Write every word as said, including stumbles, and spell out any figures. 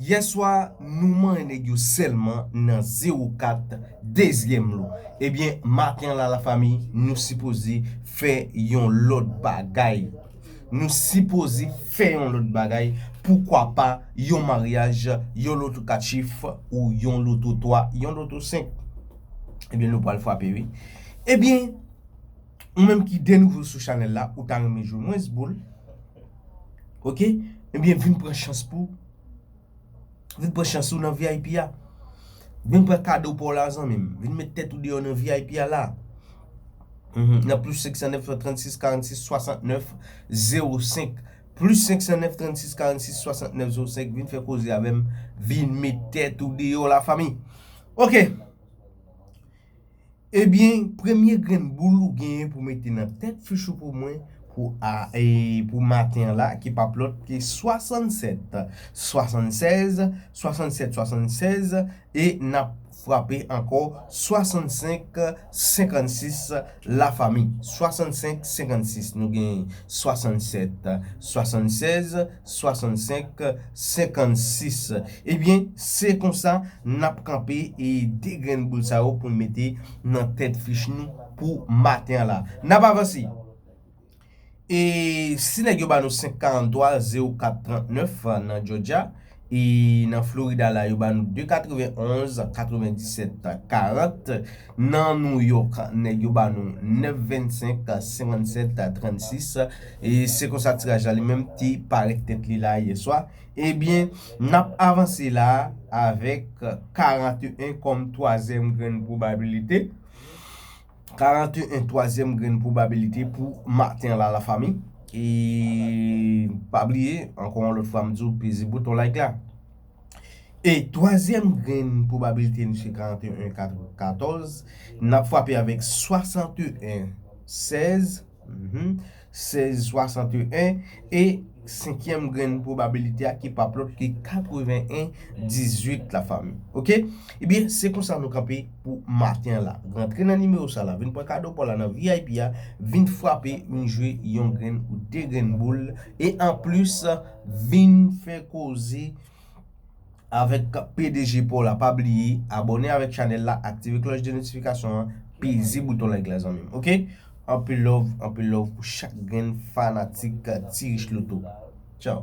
Yèswa, nou manyen nèg yo sèlman nan zewo kat, dezyèm lo. Ebyen, maten an la, lafanmi, nou sipoze fè yon lòt bagay. Nou sipoze fè yon lòt bagay. Poukwa pa yon maryaj, yon loto kat chif, ou yon loto twa, yon loto senk. Ebyen, nou pral frape, wi. Ebyen, ou menm ki de nouvo sou chanèl la, ou ta renmen jwe mwens boul. Oke? Ebyen, vin pran chans pou Vin pran chans ou nan V I P a. Vin pran kado pa w la, zanmi m. Vin met tèt ou deyò nan V I P a la. Mhm. Nan plis senk san nèf, trannsis, karannsis, swasantnèf, zewo senk. Plis senk san nèf, trannsis, karannsis, swasantnèf, zewo senk. Vin fè koze avè m. Vin met tèt ou deyò, lafanmi. Oke. Ebyen, premye grenn boul ou genyen pou mete nan tèt fich ou pou mwen, pou a, e, pou maten an la, ki p ap lòt ke swasannsèt, swasannsèz, swasannsèt, swasannsèz, e n ap frape ankò swasannsenk, senkannsis, lafanmi. Swasannsenk, senkannsis, nou genyen swasannsèt, swasannsèz, swasansenk, senkannsis. Ebyen, se konsa n ap kanpe e de grenn boul sa yo pou n mete nan tèt fich nou pou maten an la. N ap avanse. E si nèg yo ba nou senk karant twa zewo kat trannèf nan Georgia, e nan Florida la, yo ba nou de katrevenonz katrevendisèt karant. Nan New York, nèg yo ba nou nèf vennsenk senkannsèt trannsis. E se konsa tiraj la li menm te parèt tèt li la yèswa. Ebyen, n ap avanse la avèk karanteyen kòm twazyèm grenn pwobabilite. Karanteyen twazyèm grenn pwobabilite pou maten an la, lafanmi. E pa bliye, ankò yon lòt fwa, m di w, peze bouton like la. E twazyèm grenn pwobabilite nou se karanteyen katòz. N ap frape avèk swasanteyen sèz, mhm, sèz swasanteyen. E senkyèm grenn pwobabilite a ki p ap lòt ke katrevenyen dizuit, lafanmi. Oke? Ebyen, se konsa nou kanpe pou maten an la. Rantre nan nimewo sa la. Vin pran kado pa w la nan V I P a. Vin frape, vin jwe yon grenn ou de grenn boul. E anplis, vin fè koze avèk P D G pa w la. Pa bliye, abòne avèk chanèl la, aktive klòch de notifikasyon an, peze bouton like la, zanmi m. Oke? Anpil love, anpil love pou chak grenn fanatik Ti Rich Loto. Tchaw.